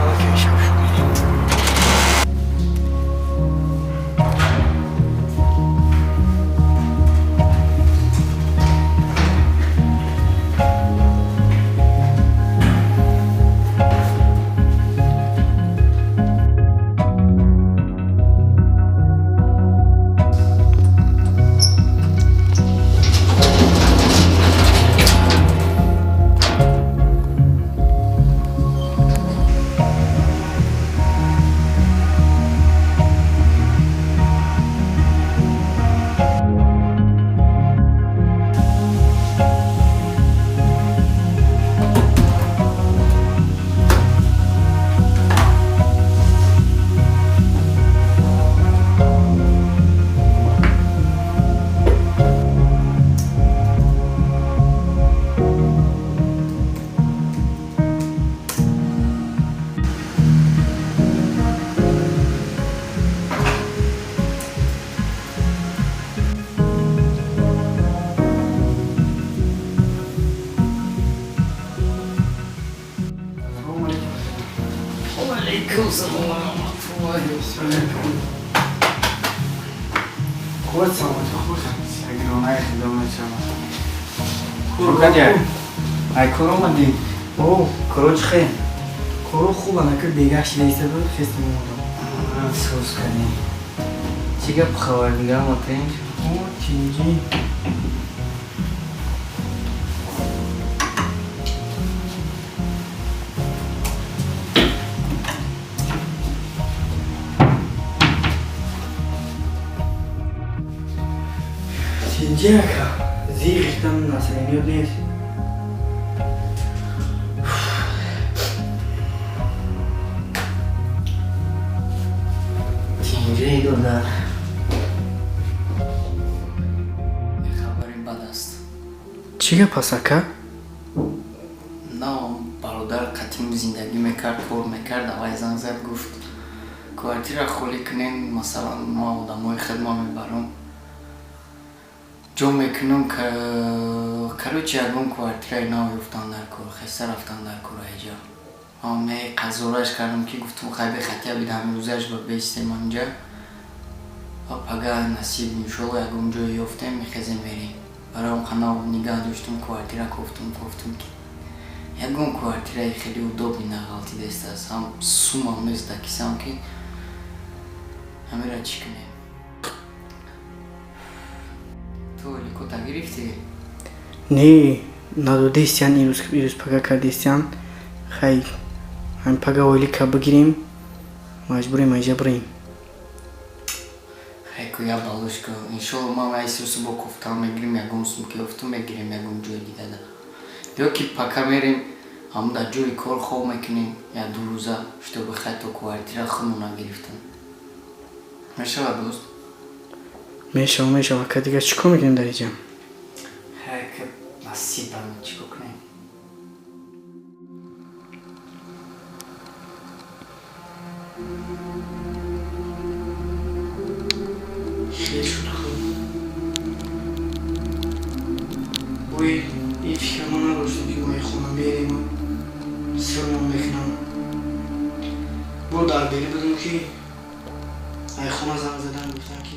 Аллакай шаб шуд, мерем. Салому алейкум. Алейкум салом ва раҳматуллоҳи. Хуб, саломатӣ, хуб. Ягронаи хидо мешавад. Кадя? Ай, кор омадӣ? О. Коро чӣ хел? Коро хуб, анака бегаҳ шидаиста буд, хестем, омадам. Соз кардӣ. Чӣ гап, хабар дигар, матинҷ? О, тинҷӣ. Тинҷӣ, ака, зиғиштан настроение нест. Тинҷӣ, додар. Як хабари бад аст. Чӣ гап аст, ака? На, бародар қатим зиндагӣ мекард, кор мекард, аввай занг зад, гуфт, квартира холӣ кунем, масалан, ма одамои хидма мебарам, ҷо мекунам. Короче, ягон квартираи нав ёфтан дар кор, хеста рафтан дар кор. Айҷа не қазораш кардам, ки гуфтум, хай, бехатия бида, ҳамирӯзаш ба бестем анҷа ва пага насиб, иншолло, ягон ҷое ёфтем, мехезем, мерем. Барои он қанав нигаҳ доштум, квартира кофтум, кофтум, ки ягон квартираи хеле удобный нағалтидестааст, ҳам сумам нест дар кисам, ки ҳамира чӣ кунем. Ту ликота гирифтӣ? Не, надодестиян, ирӯз пага кардестиян. Хай, ҳамин пага ойлика бигирем, маҷбурем айҷа бирем. Хай ку, я балош ку, иншолло, ман айсирсу бо кофтан мегирим, ягон сум ки ёфтум, мегирем ягон ҷои дигада, ё ки пака мерем, ҳамун дар ҷои кор хоб мекунем як ду рӯза, чтобы хай то квартира худмона гирифтан мешавад, дӯст. Мешава, мешава, ака, дигар чӣ кор мекунем дар иҷа? Хай ка, насибам, чӣ кор кунем. Хел шуд хуб. Ой, ин фикр ма надоштем, ки мо хона мерему сирмон мекунам. Бо дар бери будем, ки ай хона занг задан, гуфтан, ки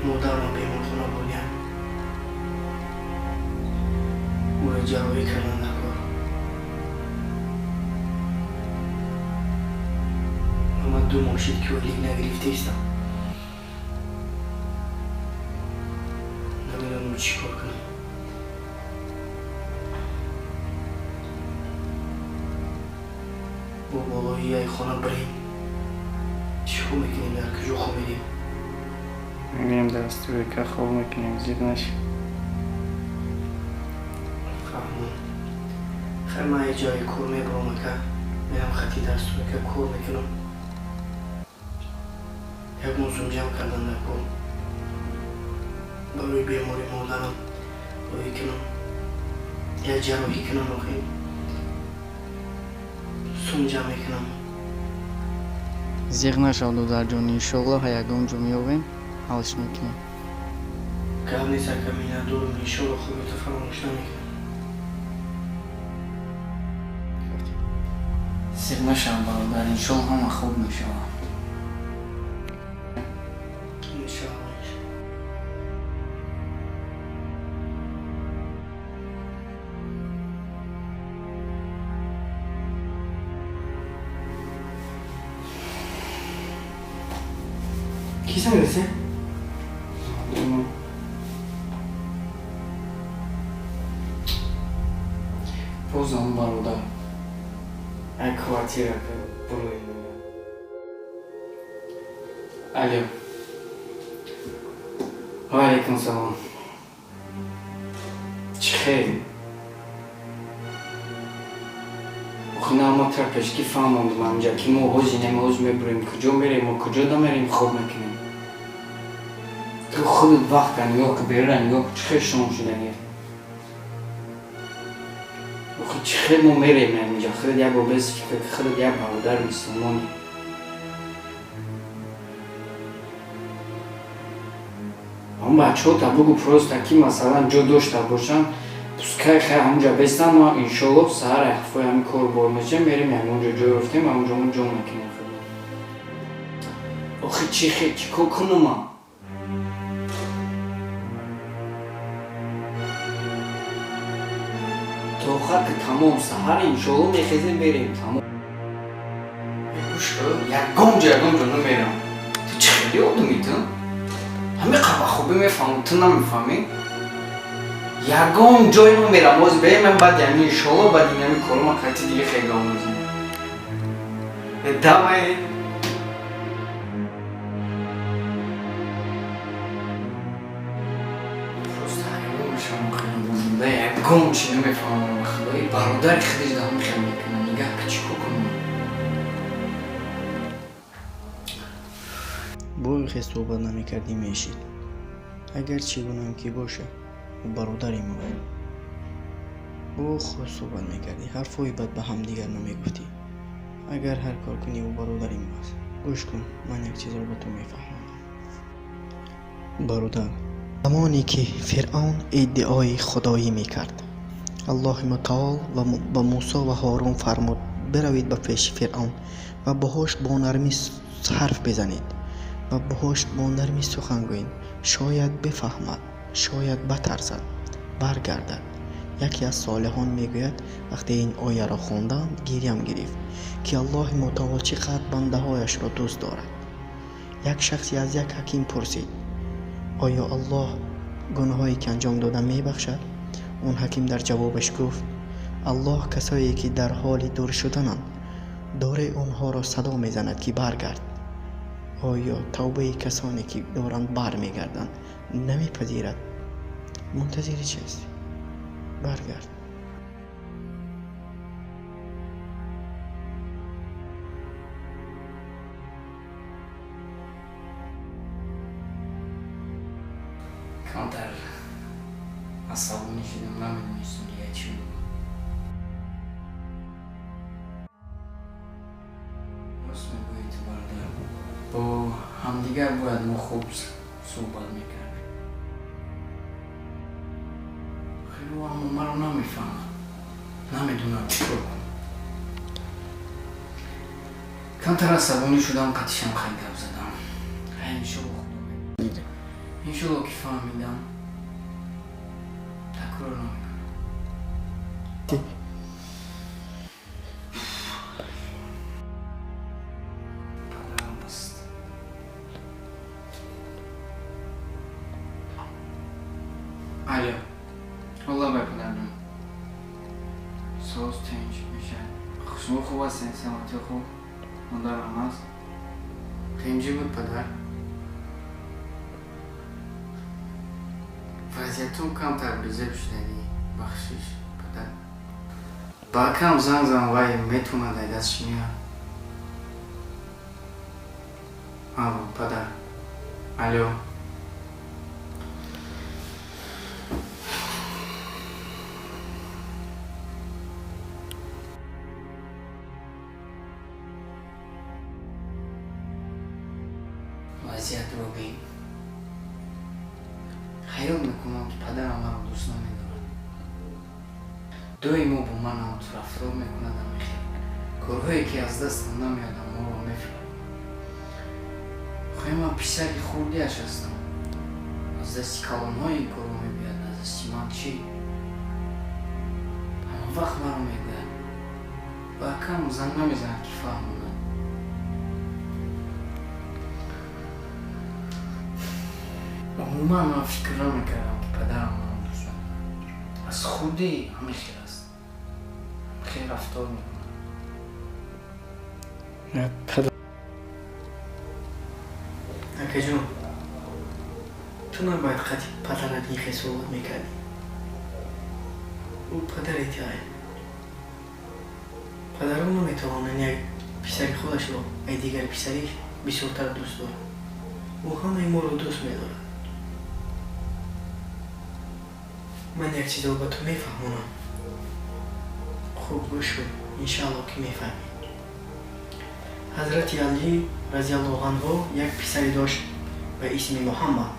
модарам беморхона бурдям, ӯро ҷарроҳӣ кардан дар кор. Ва ман 2 моҳ шид, ки ойлик нагирифтаистам. Намедонам, чӣ кор кунам. Бо болои ай хона бирем, чӣ кор мекунем, дар куҷо хоб мерем? Мегӯем, дар стройка хоб мекунем, зиқ наши. Фаҳмон. Хай, ман як ҷои кор мебарам, ака, мерам, хати дар стройка кор мекунам. Як мавсум ҷамъ кардан дар кор барои бемори модарам. Роҳӣ кунам, як ҷарроҳӣ кунам, охи сум ҷамъ мекунам. Зиғ нашав, додарҷон, иншоллоҳ ягон ҷо меёвем, ҳалш мекунем. Гап нест, ака, миннатдорам, иншоллоҳ хубита фаромӯш намекунам. Зиғ нашав, бародар, иншоллоҳ ҳама хуб мешавад. Иншоллоҳ. Ки занг засе? Бозам бародар. Ай квартира бурои мега. Алло. Ва алайкум салом. Чӣ хел? Охи на, ма тра пешкӣ фаҳмондум ҳаминҷа, ки мо ҳози нем, ҳоз мебурем, куҷо мерем, мо куҷо дамерем, хоб мекунем. Ту худат вақта нигоҳ ки, берара нигоҳ ки, чӣ хел шом шудагӣ. Охи чӣ хел мо мерем ҳаминҷа? Худат як бор бес фикр ки, худат як бародари мусулмонӣ. Ҳамн бачаҳота бугӯ просто, ки масалан ҷо дошта бошанд, пускай хай ҳамунҷа бестан, мо иншоллоҳ саҳар ҳафои ҳамин кор бор мешем, мерем ягонҷо ҷой ёфтем, ҳамунҷо мо ҷо мекунем худо. Охи чӣ хел, чӣ кор кунам ман? То охар ки тамом, саҳар иншоллоҳ мехезем, мерем, тамом. Гӯш кун, ягон ҷо, ягон ҷо намерам. Ту чӣ хеле одамӣ ту? Ҳамин қадр ба хубӣ мефаҳмам, ту намефаҳмӣ? Ягон ҷое намерам, боз бе ман баъди ҳамин иншоллоҳ, баъди ин ҳамин кору ман қайти дига хеле гап мезанам. Давай. Просто ҳайрон мешавам, хеле да ягон чӣ намефаҳмам, худои бародари худиш да ҳамин хел мекунад. Нигаҳ ки чӣ кор кунам? Бо хе суҳбат намекардӣ, мешид. Агар чӣ гунаам ки боша, ӯ бародари мо. Бо худ суҳбат мекардӣ, ҳарфҳои бад ба ҳамдигар намегуфтӣ. Агар ҳар кор кунӣ, ӯ бародари мо аст. Гӯш кун, ман як чизро ба ту мефаҳмонам. Бародар, замоне ки Фиръавн иддаои худоӣ мекард, Аллоҳи мутаол ба Мусо ва Ҳорун фармуд: биравед ба пеши Фиръавн ва боҳош бо нармӣ ҳарф бизанед ва боҳош бо нармӣ сухан гӯед, шояд бифаҳмад, шояд батарсад, баргардад. Яке аз солиҳон мегӯяд: вақте ин ояро хондам, гирям гирифт, ки Аллоҳи мутаол чӣ қадр бандаҳояшро дӯст дорад. Як шахсе аз як ҳаким пурсид: оё Аллоҳ гуноҳое ки анҷом дода мебахшад? Он ҳаким дар ҷавобаш гуфт: Аллоҳ касое ки дар ҳоли дур шудананд, доре онҳоро садо мезанад, ки баргард. Оё тавбаи касоне ки доранд бармегарданд намепазирад? Мунтазири чи ҳастӣ? Баргард. Камтар асабонӣ шудам, намедонистам дига чӣ буд. Рост мегӯӣ ту, бародар, бо ҳамдигар бояд мо хуб суҳбат мекардем. Хеле аммо маро намефаҳмад, намедонам чӣ кор кунам. Камтар асабонӣ шудам, қатишам хеле гап задам. Ҳай, иншолло худо медонад. Иншолло ки фаҳмидам, такрор намекунам. Падарам аст. Алло. Алло, бай падарҷон. Соз тинч мешавад. Шумо хуб ҳастед, саломатӣ хуб? Модарам ҳаст? Тинҷӣ буд, падар? Вазъиятум камтар безеб шудагӣ. Бахшиш, падар. Ба акам занг зан, вай метавонад ай дастш меяд. Алло, падар. Алло. Вазъиятро бин. Хаёл мекунам, ки падарам маро дӯст намедорад. Доимо бо ман ҳамту рафтор мекунад, ҳамихел. Корҳое, ки аз дастам намеояд, моро мефиристад. Хоҳи ман писари хурдиаш ҳастам. Аз дасти калонҳо ин корро мебиёяд, аз дасти ман чӣ? Ҳама вақт маро мегӯяд. Ба акам занг намезанад, ки фаҳмонад. Умуман ман фикр намекардам, ки падарам маро дӯст надорад. Аз хурдӣ ҳамин хел аст. Хел рафтор мекунад. Акаҷон, ту набояд қати падарат ин хел суҳбат мекардӣ. Ӯ падари туай. Падарон наметавонанд як писари худашро ай дигар писариш бисёртар дӯст дорад. Ӯ ҳамаи моро дӯст медорад. Ман як чизро ба ту мефаҳмонам. Хуб гӯш кун, иншаалло, ки мефаҳмӣ. Ҳазрати Алӣ разиаллоҳу анҳу як писаре дошт ба исми Муҳаммад,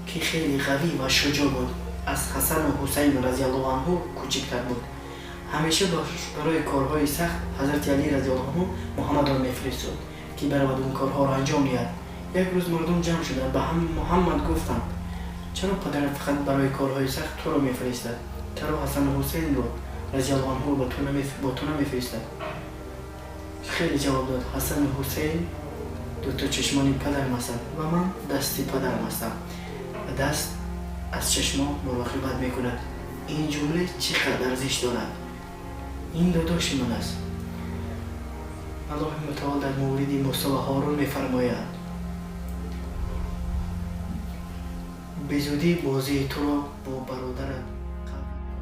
ки хеле қавӣ ва шуҷоъ буд. Аз Ҳасану Ҳусайн разиаллоҳу анҳу кӯчиктар буд. Ҳамеша барои корҳои сахт ҳазрати Алӣ разиаллоҳу анҳу Муҳаммадро мефиристод, ки баравад он корҳоро анҷом диҳад. Як рӯз мардум ҷамъ шуданд, ба Муҳаммад гуфтанд: чаро падарат фақат барои корҳои сахт туро мефиристад? Чаро Ҳасану Ҳусайнро разиаллоҳу анҳу бо ту намефиристад? Хеле ҷавоб дод: Ҳасану Ҳусайн дуто чашмони падарам ҳастанд ва ман дасти падарам ҳастам ва даст аз чашмон муроқибат мекунад. Ин ҷумла чӣ қадар арзиш дорад? Ин додоши ман аст. Аллоҳи мутаол дар мавриди Мусо ва Ҳорун мефармояд: безудӣ бозии туро бо бародарат қавӣ кунам.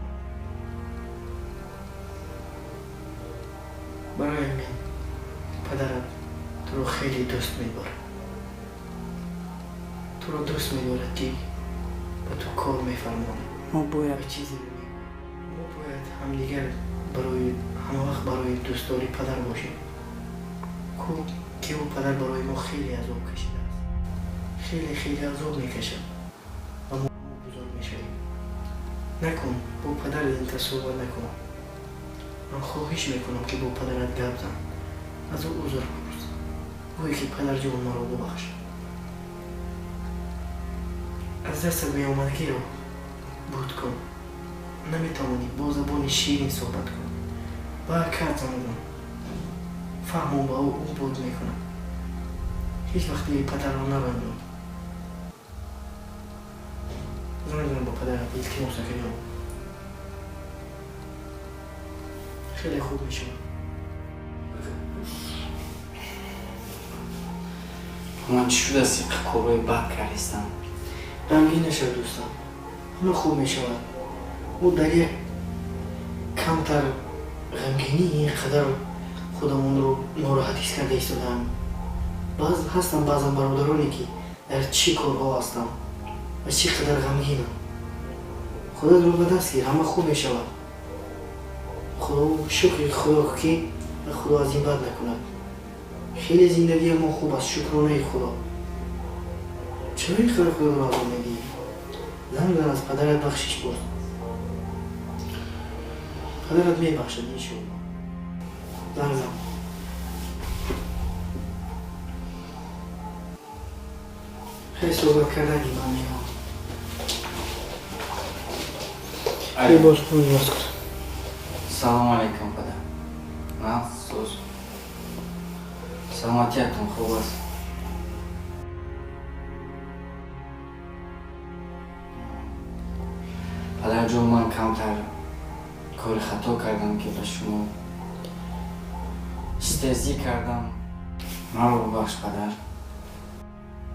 Барои ҳамин падарат туро хеле дӯст медорад. Туро дӯст медорад, ки ба ту кор мефармонад. Мо бояд чизе мегӯем. Мо бояд ҳамдигар барои ҳамавақт барои дӯстдори падар бошем. Ки ӯ падар барои мо хеле азоб кашидааст. Хеле хеле азоб мекашад ва мо бузург мешавем. Накун, бо падарат ин суҳбат накун. Ман хоҳиш мекунам, ки бо падарат гап зан. Аз ӯ узр пурс. Гӯй, ки падарҷон, маро бубахш. Аз дастат меомадагиро буд кун. Наметавонӣ, бо забони ширин суҳбат кун. Ба акат занг зан. Фаҳмон ба ӯ, ӯ буд мекунад. Ҳеҷ вақт дили падарро наранҷон. Занг зан ба падарат, илтимос, акаҷон. Хеле хуб мешавад. Ман чӣ шудааст, ин корҳои бад кардистам? Ғамгин нашав, дӯстам. Ҳама хуб мешавад. Мо дар як камтар ғамгинӣ ин қадар худамонро нороҳат ҳис карда истодаам. Баъз ҳастанд баъзан бародароне, ки дар чӣ корҳо ҳастанд ва чӣ қадар ғамгинанд. Худатро ба даст гир, ҳама хуб мешавад. Худо шукри Худо, ки Худо аз ин бад накунад. Хеле зиндагии мо хуб аст, шукронаи Худо. Чаро ин қадар худро азоб медиҳӣ? Занг зан, аз падарат бахшиш пурс. Падарат мебахшад, иншоалло. Занг зан. Хеле суҳбат кардани ман меоям. Либос кун, либос кун. Салому алайкум, падар. Нағз, соз. Саломатиятон хуб аст? Падарҷон, ман камтар кори хато кардам, ки ба шумо стезӣ кардам. Маро бубахш, падар.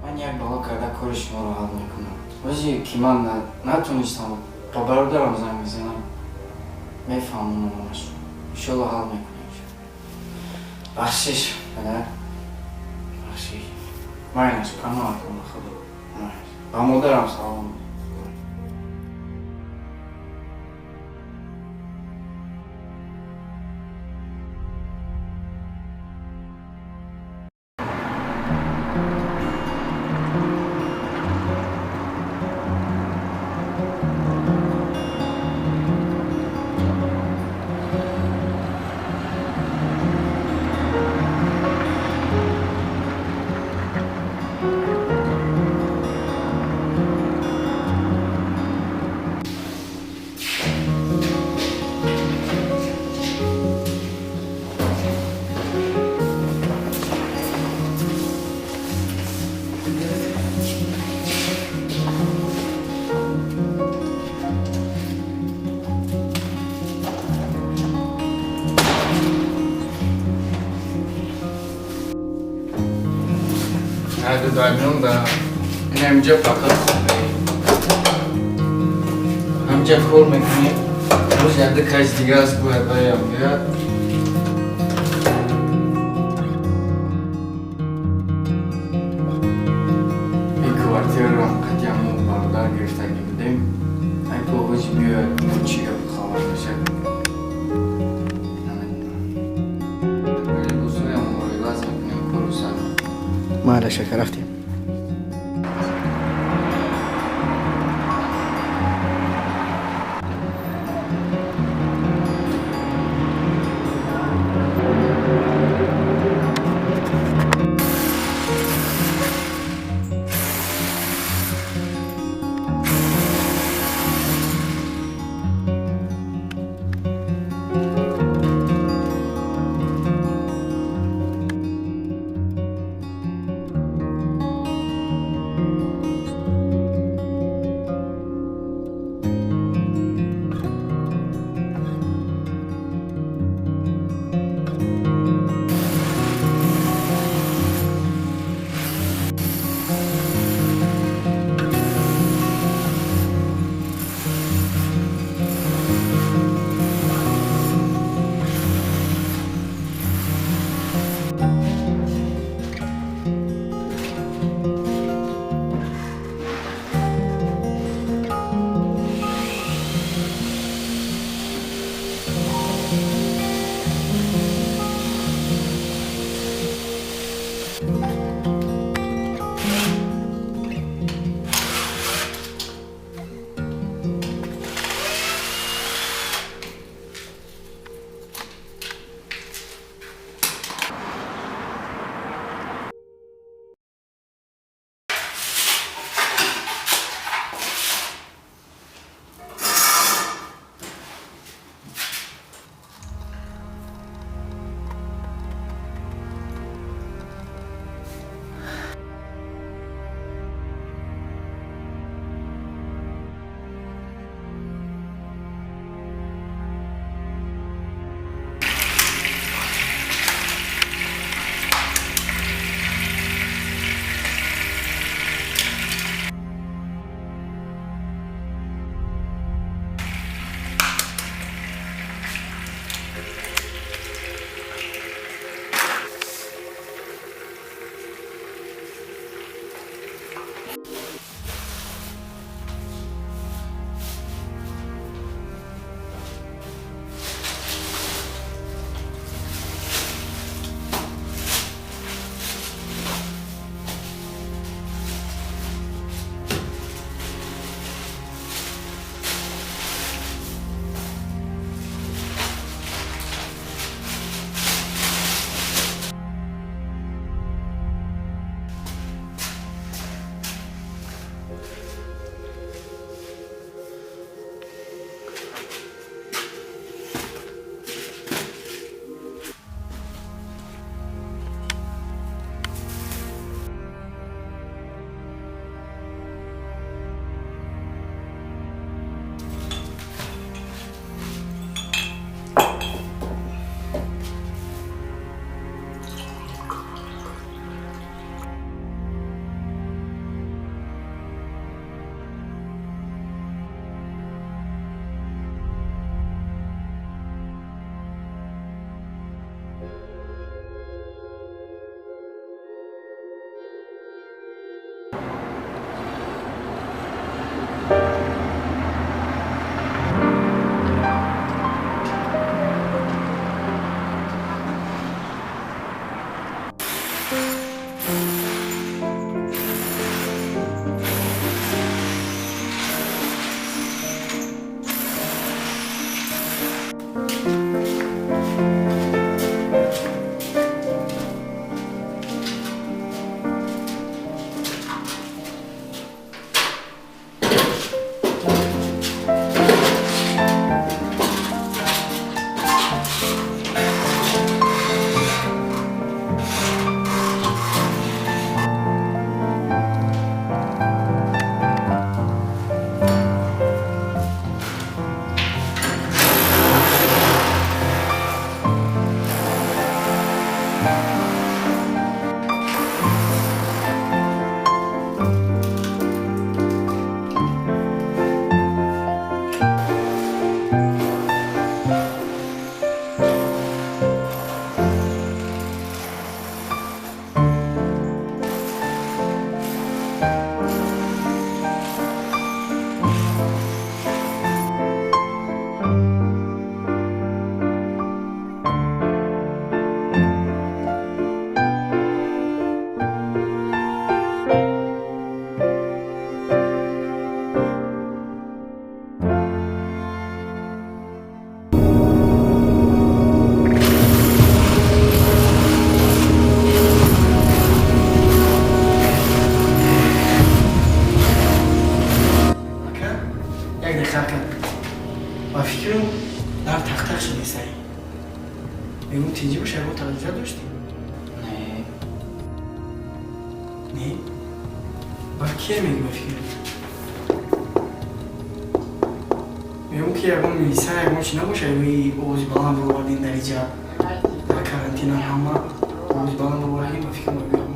Ман як бало карда кори шуморо ҳал мекунам. Ози ки ман натонистам, ба бародарам занг мезанам, мефаҳмонам онашро. Иншоалло, ҳал мекунем. Бахшиш, падар, бахшиш. Майнаш, паноҳатон ба Худо. Ба модарам салом. Айду да ин ҳаминҷа фақат хонаи. Ҳаминҷа кор мекунем. Рӯз якда кас дига аст, бояд ваям биёяд. Ин квартираро қатъиян мо бародар гирифтагӣ будем. Ай ҳоҷи биёяд, чӣ гап хабар мешавад. Намедонам. Либосҳоямонро иваз мекунем, кору сар. Майла, шака, рафтем. тақ кард. Ба фикрам, дар тақтақ шидесай. Мегум, тинҷӣ боша, ягон таҷриба доштӣ? Не. Не, ба кия мегӣ? Ба фикрам, мегум, ки ягон милиса, ягон чи набоша, ягои овози баланд бировардем дар иҷа, дар карантина ҳама овози баланд бировардем. Ба фикрам, ягон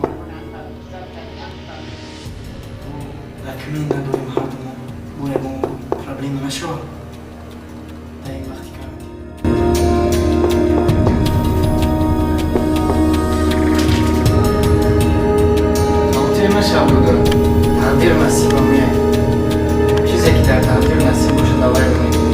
документ надорем ҳардумо, бо ягон проблема нашавад дар ин вақти карантин. Хотир нашав, буду. Тақдир насиба меяд. Чизе ки дар тақдир насиб бошад, аввал мегирӣ.